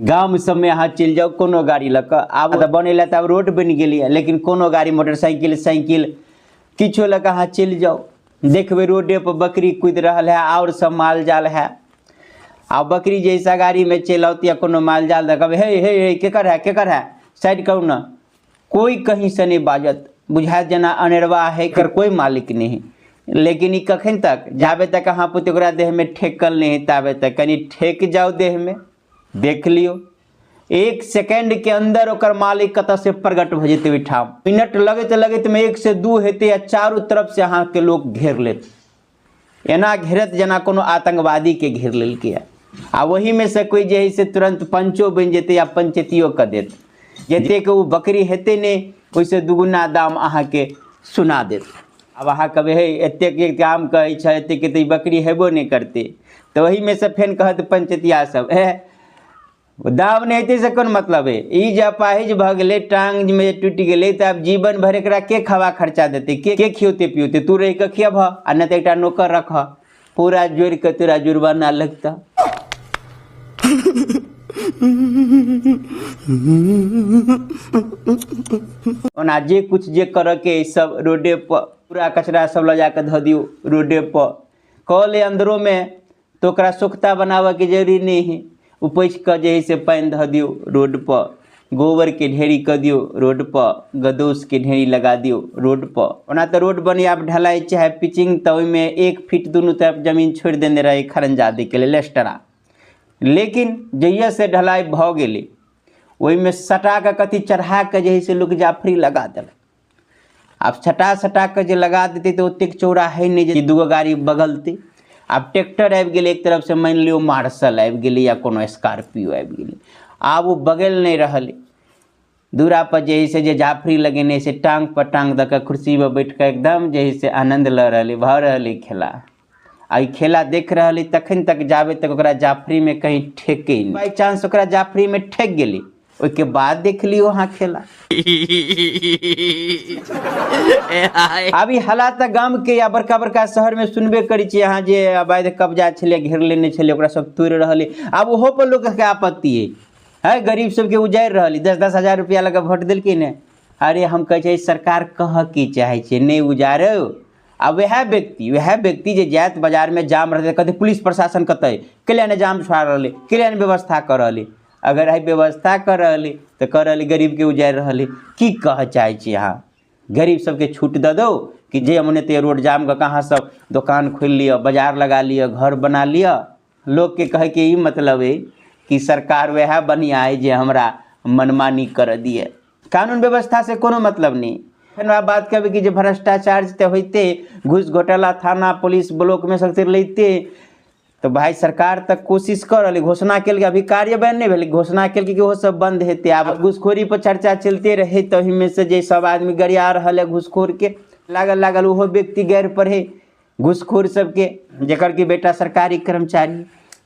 गाम सबमे अहाँ चलि जाउ कोनो गाड़ी लऽ कऽ, आब तऽ बनै लए तऽ आब रोड बनि गेलैए, लेकिन कोनो गाड़ी मोटरसाइकिल साइकिल किछो लऽ कऽ अहाँ चलि जाउ, देखबै रोडे पर बकरी कुदि रहल है आओर सब माल जाल है। आ बकरी जे ऐसा गाड़ीमे चलि आओत या कोनो माल जाल देखबै, हे हे हे केकर है केकर है, साइड करू ने, कोइ कहींसँ नहि बाजत, बुझायत जेना अनेरवा है, एकर कोइ मालिक नहि है। लेकिन ई कखन तक, जाबे तक अहाँ पुत ओकरा देहमे ठेकल नहि है ताबे तक। कनि ठेक जाउ देहमे, देख लियौ एक सेकेंड के अंदर ओकर मालिक कतऽ से प्रकट भऽ जेतै ओहिठाम। मिनट लगैत लगैत में 1 से 2 हेतै आ चारू तरफ से अहाँके लोक घेर लेत, एना घेरत जेना कोनो आतंकवादी के घेर लेलकै। आ ओहीमे से कोइ जे है से तुरंत पंचो बनि जेतै या पंचैतियो कऽ देत, जतेक ओ बकरी हेतै नहि ओहिसँ दुगुना दाम अहाँके सुना देत। आब अहाँ कहबै हे एतेक दाम कहै छै, एतेक तऽ ई बकरी हेबो नहि करतै, तऽ ओहीमे से फेन कहत पंचैतिया सब, हे दाम नहि हेतै से कोन मतलब है, ई जे अपाहिज भऽ गेलै, टाँगमे जे टूटि गेलै, तऽ आब जीवन भरि एकरा के खावा खर्चा देतै, के खियौतै पियौतै, तू रहि कऽ खियबह आ नहि तऽ एकटा नौकर रखह, पूरा जोड़ि कऽ तोरा जुर्माना लगतह। ओना जे कुछ जे करऽके अइ सब रोडे पर पूरा कचरा सब लऽ जाकऽ धऽ दियौ रोडे पर। कल अइ अन्दरोमे तऽ ओकरा सोख्ता बनाबऽके जरूरी नहि हइ, उपछि कऽ जे हइ से पानि धऽ दियौ रोडपर, गोबरके ढेरी कऽ दियौ रोडपर, गदौसके ढेरी लगा दियौ रोडपर। ओना तऽ रोड बनैए आब ढलाइ चाहे पिचिंग, तऽ ओहिमे 1 फीट दुनू तरफ जमीन छोड़ि देने रहै खरंजा दैके लेल एक्स्ट्रा, लेकिन जहियासँ ढलाइ भऽ गेलै ओहिमे सटा कऽ कथी चढ़ा कऽ जे हइ से लोक जाफरी लगा देलक। आब सटा सटा कऽ जे लगा देतै तऽ ओतेक चौड़ा हइ नहि जे दूगो गाड़ी बगलतै। आब ट्रैक्टर आबि गेलै एक तरफसँ, मानि लियौ मार्शल आबि गेलै या कोनो स्कॉर्पियो आबि गेलै, आब ओ बगलि नहि रहलै। दूरापर जे हइ से जे जाफरी लगेने से टाँग पर टाँग दऽ कऽ कुर्सीपर बैठ कऽ एकदम जे हइ से आनन्द लऽ रहलै, भऽ रहलै खेला। आ ई खेला देख रहल है तखन तक जाबे तक ओकरा जाफरीमे कहीं ठेकै नहि, बाइ चांस ओकरा जाफरीमे ठेक गेलै, ओहिके बाद देख लियौ अहाँ खेला। आब ई हालात तऽ गामके या बड़का बड़का शहरमे सुनबे करै छियै अहाँ, जे अवैध कब्जा छलै, घेर लेने छलै, ओकरा सब तोड़ि रहल है। आब ओहो पर लोकके आपत्ति है, है गरीब सबके उजाड़ि रहल है, 10-10 हजार रुपया लऽ कऽ वोट देलकै ने। अरे हम कहै छियै सरकार कहऽ की चाहै छै, नहि उजाड़ौ। आ वएह व्यक्ति जे जायत बाजारमे जाम रहतै कहतै पुलिस प्रशासन कतऽ अइ, कैला नहि जाम छोड़ा रहलै, कैला नहि व्यवस्था कऽ रहलै। अगर आइ व्यवस्था कऽ रहलै तऽ कऽ रहलै, गरीबके उजाड़ि रहलै। की कहऽ चाहै छी अहाँ, गरीब सबके छूट दऽ दौ कि जे मने ते रोड जाम कऽ कऽ अहाँ सब दोकान खोलि लिअ, बाजार लगा लिअ, घर बना लिअ। लोकके कहैके ई मतलब अइ कि सरकार वएह बढ़िआँ अइ जे हमरा मनमानी करऽ दिए, कानून व्यवस्था से कोनो मतलब नहि। फेर आब बात करबै कि जे भ्रष्टाचार तऽ होइते, घूस घोटाला थाना पुलिस ब्लॉकमे सब लैते, तऽ भाइ सरकार तऽ कोशिश कऽ रहलै, घोषणा केलकै, अभी कार्यान्वयन नहि भेलै, घोषणा केलकै कि ओहो सब बन्द हेतै। आब घूसखोरी पर चर्चा चलिते रहै, तऽ ओहिमे से जे सब आदमी गरिया रहल है घूसखोरके, लागल लागल ओहो व्यक्ति गैर पर है घूसखोर सबके, जकर कि बेटा सरकारी कर्मचारी।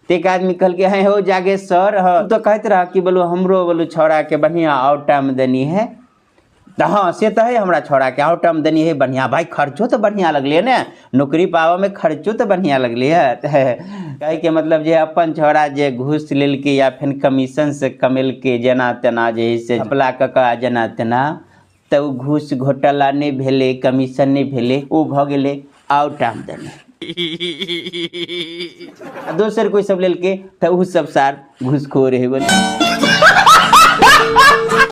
तऽ एक आदमी कहलकै हे हो जागे सर, हँ तऽ कहैत रह कि बोलो हमरो बोलो छौड़ाके बढ़िआँ आउट आमदनी है, तऽ हँ से तऽ है हमरा छौड़ाके आउट आमदनी है बढ़िआँ, भाइ खर्चो तऽ बढ़िआँ लगलै ने, नौकरी पाबऽमे खर्चो तऽ बढ़िआँ लगलै हँ। कहैके मतलब जे अपन छौड़ा जे घूस लेलकै या फेर कमीशनसँ कमेलकै जेना तेना जे है से घपला कऽ कऽ जेना तेना, तऽ ओ घूस घोटाला नहि भेलै, कमीशन नहि भेलै, ओ भऽ गेलै आउट आमदनी। आ दोसर कोइ सब लेलकै तऽ ओ सब सार घूसखोर है बोले।